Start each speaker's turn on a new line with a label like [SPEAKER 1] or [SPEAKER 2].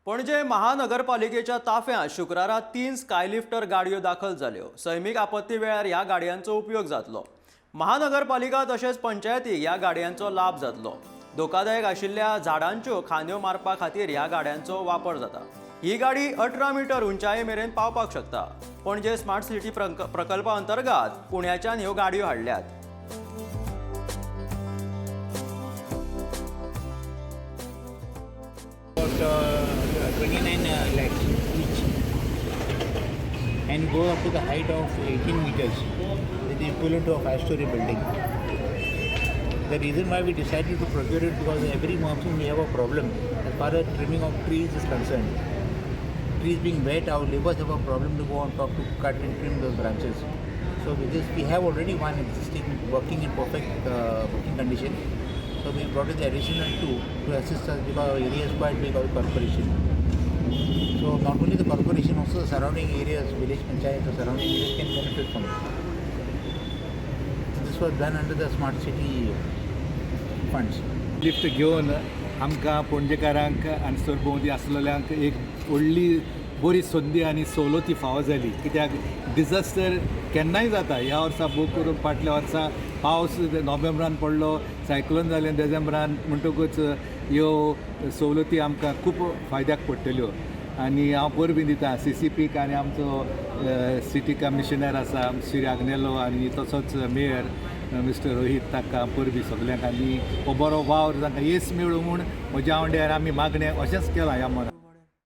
[SPEAKER 1] पणजे महानगरपालिकेच्या ताफ्यांत शुक्रारा तीन स्कायलिफ्टर गाडयो दाखल जाल्यो. सैमीक आपत्ती वेळार ह्या गाडयांचो उपयोग जातलो. महानगरपालिका तशेंच पंचायतीक ह्या गाडयांचो लाभ जातलो. धोकादायक आशिल्ल्या झाडांच्यो खांदयो मारपा खातीर ह्या गाडयांचो वापर जाता. ही गाडी 18 मिटर उंचाये मेरेन पावपाक शकता. पणजे स्मार्ट सिटी प्रकल्पा अंतर्गत पुण्याच्यान ह्यो गाडयो हाडल्यात.
[SPEAKER 2] About 29 lakhs each and go up to the height of 18 meters, with equivalent to a five-story building. The reason why we decided to procure it, because every monsoon we have a problem as far as trimming of trees is concerned. Trees being wet, our laborers have a problem to go on top to cut and trim those branches. So with this, we have already one existing working in perfect working condition. So we brought in the additional two to assist us because our area is quite big, our corporation. So not only the corporation, also the surrounding areas, village panchayat, the surrounding areas can benefit from it. So this was done under the smart city funds.
[SPEAKER 3] Lift घेवन आमकां पणजेकारांक आनी सरभोंवती आसलेल्यांक एक व्हडली बरी संदी आनी सवलती फावो जाली, कित्याक डिजास्टर केन्नाय जाता. ह्या वर्सा बूक करून फाटल्या वर्सा पावस नोव्हेंबरान पडलो, सायक्लोन जालें डिसेंबरान, म्हणटकूच ह्यो सवलती आमकां खूब फायद्याक पडटल्यो. आनी हांव परबीं दिता सीसीपीक आनी आमचो सिटी कमिशनर आसा श्री आग्नेलो आनी तसोच मेयर मिस्टर रोहीत, ताका परबीं सगल्यांक. आनी हो बरो वावर तांकां येस मेळूं म्हूण म्हज्या वांड्यार आमी मागणें अशेंच केलां ह्या मनान.